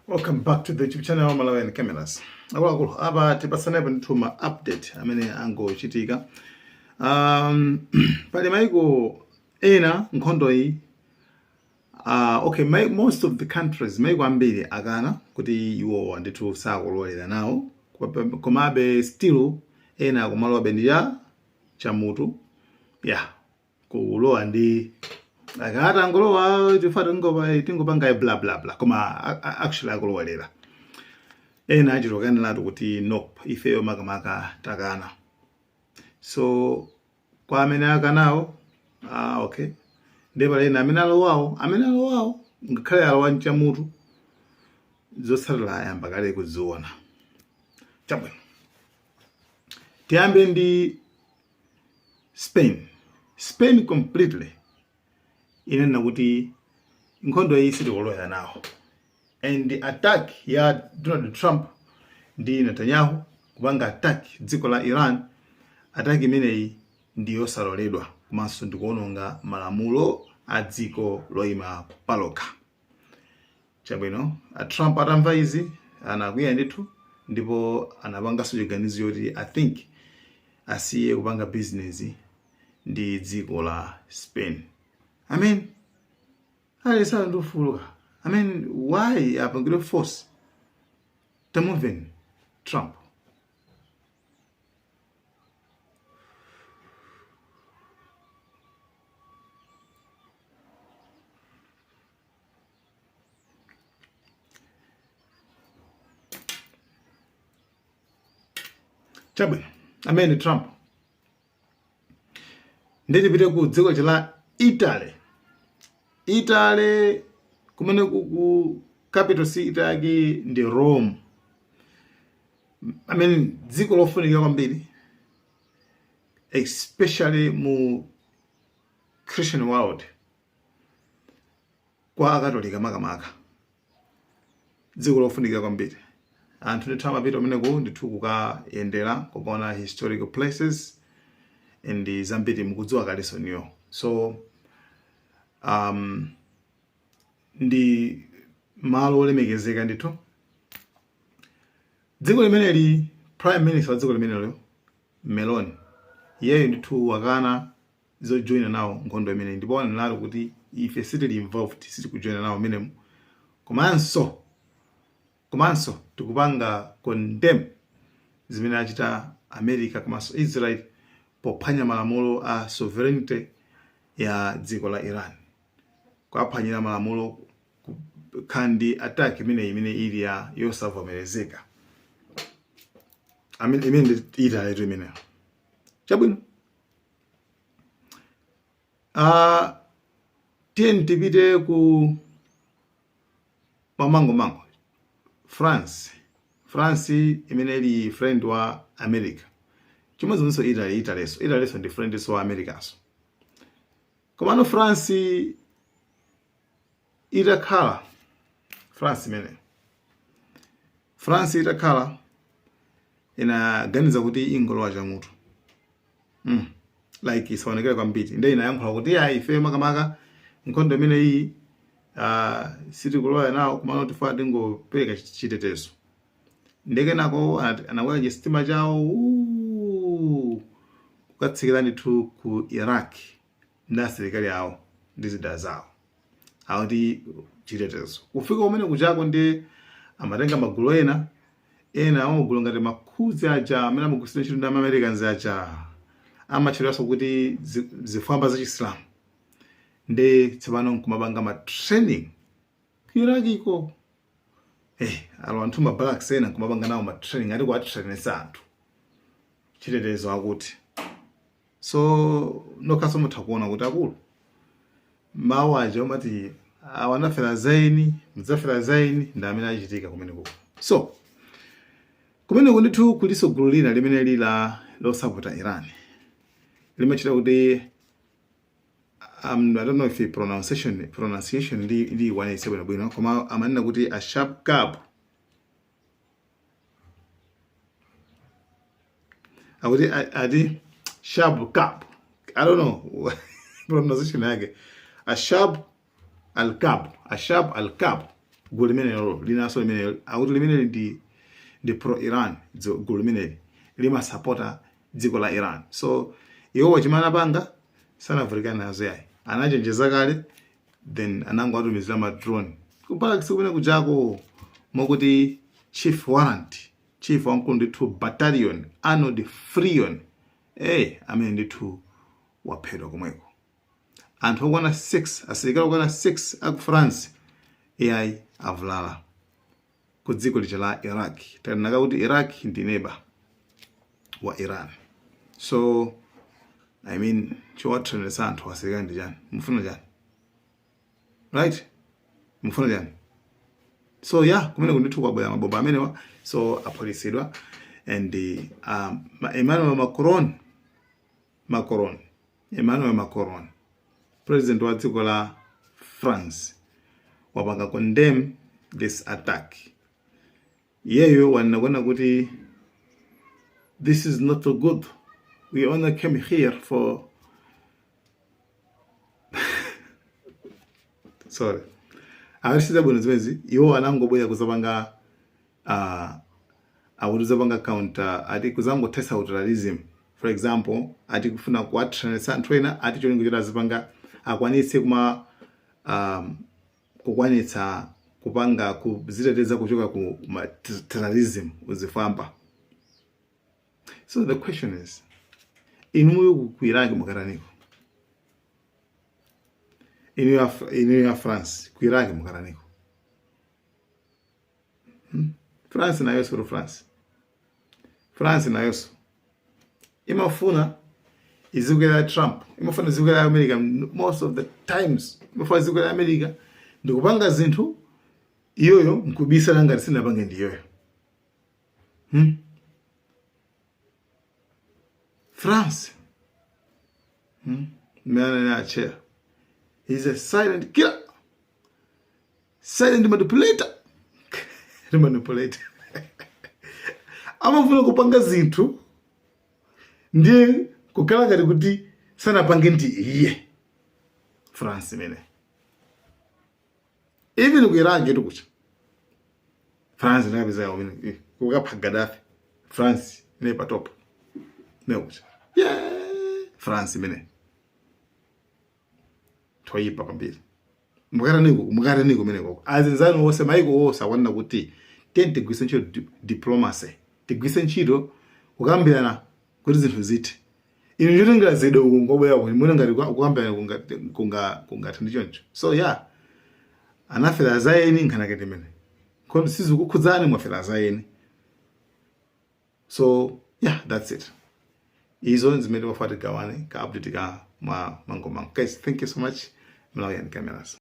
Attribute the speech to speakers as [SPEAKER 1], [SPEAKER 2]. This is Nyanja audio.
[SPEAKER 1] Welcome back to the YouTube channel Malawian Cameras. Akuluakulu, apa tipatsanepo ndithu ma update amene angochitika. Pali maiko ena nkhondo iyi, okay, most of the countries, maiko ambiri akana kuti iwowa ndithu sakulowelera nawo, komabe still ena akumalowabe ndi ya chamutu ya kulowa ndi akati angolowa tifa tingopanga bla bla bla, koma actually akulowelera. Ena achitokaniratu kuti nope, ifeyo makamaka takana. So kwa amene akanawo, okay, ndiye pali ena amene alowawo, ngakhale alowa mchamutu, zotsatira ayamba kale kuziona. Chabwino, tiyambe ndi Spain. Spain completely inanena kuti nkhondo iyi sitikulowera nawo, and the attack ya Donald Trump ndi Netanyahu kupanga attack dziko la Iran, attack imeneyi ndi yosaloledwa komanso ndikuononga malamulo a dziko loyima palokha. Chabwino, a Trump atamva izi anakwiya ndithu, ndipo anapanganso chiganizo choti I think asiye kupanga business ndi dziko la Spain. I mean, aliyense ali ndi ufulu. I mean, why apangidwe force? Tamumveni Trump. Chabwino, amene Trump. Nditipite ku dziko la Italy. Italy kumene ku capital city yake ndi Rome. I mean, dziko lofunikira kwambiri, especially mu Christian world, kwa Akatolika makamaka, dziko lofunikira kwambiri. Anthu ndithu amapita kumeneko ndithu kukayendera, kukaona historical places and zambiri mukudziwa kalenso niyo. So ndi malo olemekezeka ndithu dziko limeneli. Prime minister wa dziko limenelo, Meloni, iyeyo ndithu wakana zojoina nawo nkhondo imeneyi, ndipo wanenatu kuti ife sitili involved, sitikujoina nawo menemu, komanso tikupanga condemn zimene achita America komanso Israel pophwanya malamulo a sovereignty ya dziko la Iran, kuwaphwanyira malamulo kandi attack imeneyi imene ili ya yosavomerezeka. Imene ndi Italy tu imeneyo. Chabwino, tiyeni tipite ku mamangomango France. France imene ili friend wa America, chimodzimodzinso Italy. Italyso ndi friend wa Americaso. Komano France itakhala, France imene France itakhala inaganiza kuti ingolowa chamutu, like isaonekere kwambiri, ndiye inayankhula kuti ya ife makamaka nkhondo imeneyi sitikulowa nawo, komano tifuna tingopereka chitetezo. Ndekenako anakwera chisitima chawo kukatsikira ndithu ku Iraq ndi asilikali awo ndi zida zawo, akuti chitetezo. Kufika kumene kuchako ndi amatenga magulu ena ena amagulu ngati makhuzi aja amene amagwiritsidwa ntchito ndi Americans aja, amatchedwanso kuti zifwamba za Chisilamu, ndi tsopano nkumapanga ma training ku Iraqiko. Alo anthu ma barracks ena nkumapanga nawo ma training, ati kuwatrainesa anthu chitetezo akuti. So nokhaso mutha kuona kuti akulu mawu aja omati awanafera zaini mudzafera zaini ndi amene achitika kumeneko. So kumeneko ndithu kuliso gulu lina limene lili losapota Iran, limachita kuti I don't know if pronunciation ndi ikwanitse bwinobwino, koma amanena kuti Ashab Kab, akuti ati Shab Kab, I don't know pronunciation yake, Ashab al Kab, Ashab al Kab. Gulu limenelo linanso limenelo akuti limeneli ndi pro Iran. Gulu limeneli limasapota dziko la Iran. So iwowo chimene anapanga, sanavutikane nazo yayi, anachenjeza kale, then anango atumizira ma drone ku barracks kumene kujako, mokuti chief warrant, chief wamkulu ndithu, battalion Arnold Frion, amene ndithu waphedwa komweko. Anthu okwana 6, asilikali okwana 6 aku France ai avulala ku dziko lija la Iraq. Tanaka kuti Iraq ndi neighbor wa Iran. So I mean, chowatrenesa anthu asilikali ndi chani? Mufuna chani, right? Mufuna chani? So yeah, kumene kundithu kwabwera mabomba amenewa, so aphulitsidwa. And Emmanuel Macron, Emmanuel Macron, president wa dziko la France, wapanga condemn this attack. Iyeyo wanena kuona kuti this is not so good, we only came here for, sorry, akatisiza bwino zimenezi. Iwo anangobwera kuzapanga akuti kuzapanga counter, ati kuzangothesa terrorism, for example, ati kufuna kuwatrenesa anthu ena, ati cholinga choti azipanga akwanitse kuma kukwanitsa kupanga kuziteteza kuchoka ku ma terrorism, uzifamba. So the question is, inuyo ku Iraq mukataniko? Inu ya France ku Iraq mukataniko? France nayonso ru France nayonso imafuna izikwera Trump, imafuna izikwera America. Most of the times imafuna izikwera America ndikupanga zinthu, iyoyo nkubisa ngati sinapange ndiyoyo, France, Man in chair. He's a silent killer, silent manipulator. Manipulator. Amafuna kupanga zinthu ndiye kukhala ngati kuti sanapange ndi iye. France imene even ku Iraq yetu kucha France inakapeza kumene kukapha Gaddafi. France ine pa top ne kucha, yeah, France imene toyipa kwambiri. Mukataniko, mukataniko kumeneko? Azinzanu wonse, maiko wonse akwanena kuti tiye tigwise ntchito diplomacy, tigwise ntchito kukambirana kuti zinthu zithe. Inu chotengera zida uku ngobwera kuti mune ngati kukambirana kungathe ndi choncho. So yeah, anafera zayeni nkhanake timene nkhondo sizikukhudzani, mwafera zayeni. So yeah, that's it. Izo zimene timafuna tigawane ka update ka mwa mangomango. Guys, thank you so much. Malawian Cameras.